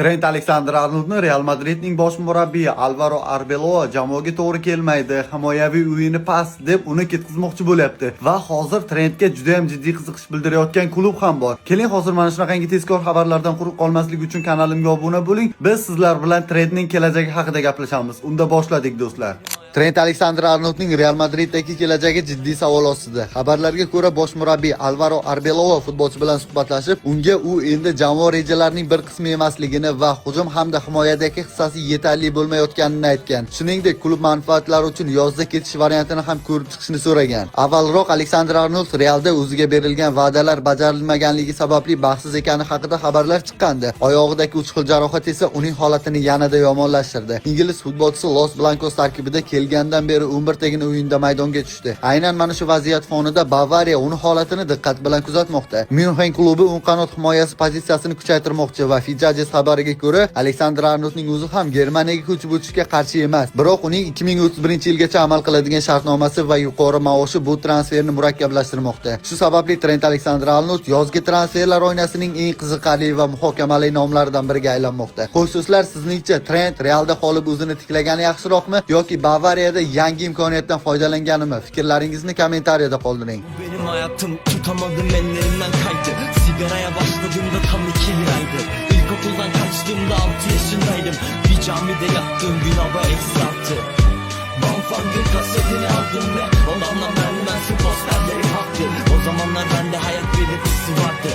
Trent Aleksander-Arnoldni Real Madridning bosh murabbiyi Alvaro Arbeloa jamoaga to'g'ri kelmaydi, himoyaviy o'yini past deb uni ketkazmoqchi bo'lyapti. Va hozir Trentga juda ham jiddiy qiziqish bildirayotgan klub ham bor. Keling, hozir mana shunaqangi tezkor xabarlardan quruq qolmaslik uchun kanalimga obuna bo'ling. Biz sizlar bilan Trentning kelajagi haqida gaplashamiz. Unda boshladik, do'stlar. Trent Aleksander-Arnoldning Real Madriddagi kelajagi jiddiy savol ostida. Xabarlarga ko'ra, bosh murabbiy Alvaro Arbeloa futbolchi bilan suhbatlashib, unga u endi jamoa rejalarining bir qismi emasligini va hujum hamda himoyadagi hissasi yetarli bo'lmayotganini aytgan. Shuningdek, klub manfaatlari uchun yozda ketish variantini ham ko'rib chiqishni so'ragan. Avvalroq Aleksander-Arnold Realda o'ziga berilgan va'dalar bajarilmaganligi sababli baxtsiz ekani haqida xabarlar chiqqandi. Oyog'idagi uch xil jarohat esa uning holatini yanada yomonlashtirdi. Ingliz futbolchisi Los Blancos tarkibida kelgandan beri 11 tagina o'yinda maydonga tushdi. Aynan mana shu vaziyat fonida Bavariya uni holatini diqqat bilan kuzatmoqda. Myunxen klubi o'ng qanot himoyasi pozitsiyasini kuchaytirmoqchi va Fichajes xabariga ko'ra, Aleksander Arnoldning o'zi ham Germaniyaga ko'chib o'tishga qarshi emas. Biroq uning 2031-yilgacha amal qiladigan shartnomasi va yuqori maoshi bu transferni murakkablashtirmoqda. Shu sababli Trent Aleksander-Arnold yozgi transferlar oynasining eng qiziqarli va muhokamali nomlaridan biriga aylanmoqda. Xo'sh, do'stlar, sizningcha Trent Realda qolib o'zini tiklagani yaxshiroqmi yoki Bavariyada yangi imkoniyatdan foydalanganimi? Fikrlaringizni kommentariyada qoldiring. Benim hayatım, tutamadım, ellerimden kaydı. Sigaraya başladığımda tam 2 liraydı. İlkokuldan kaçtığımda 6 yaşındaydım. Bir camide yattığım gün hava -6. Bomfunk'ın kasetini aldım ve odamdan Marilyn Manson posterleri kalktı. O zamanlar bende hayat belirtisi vardı.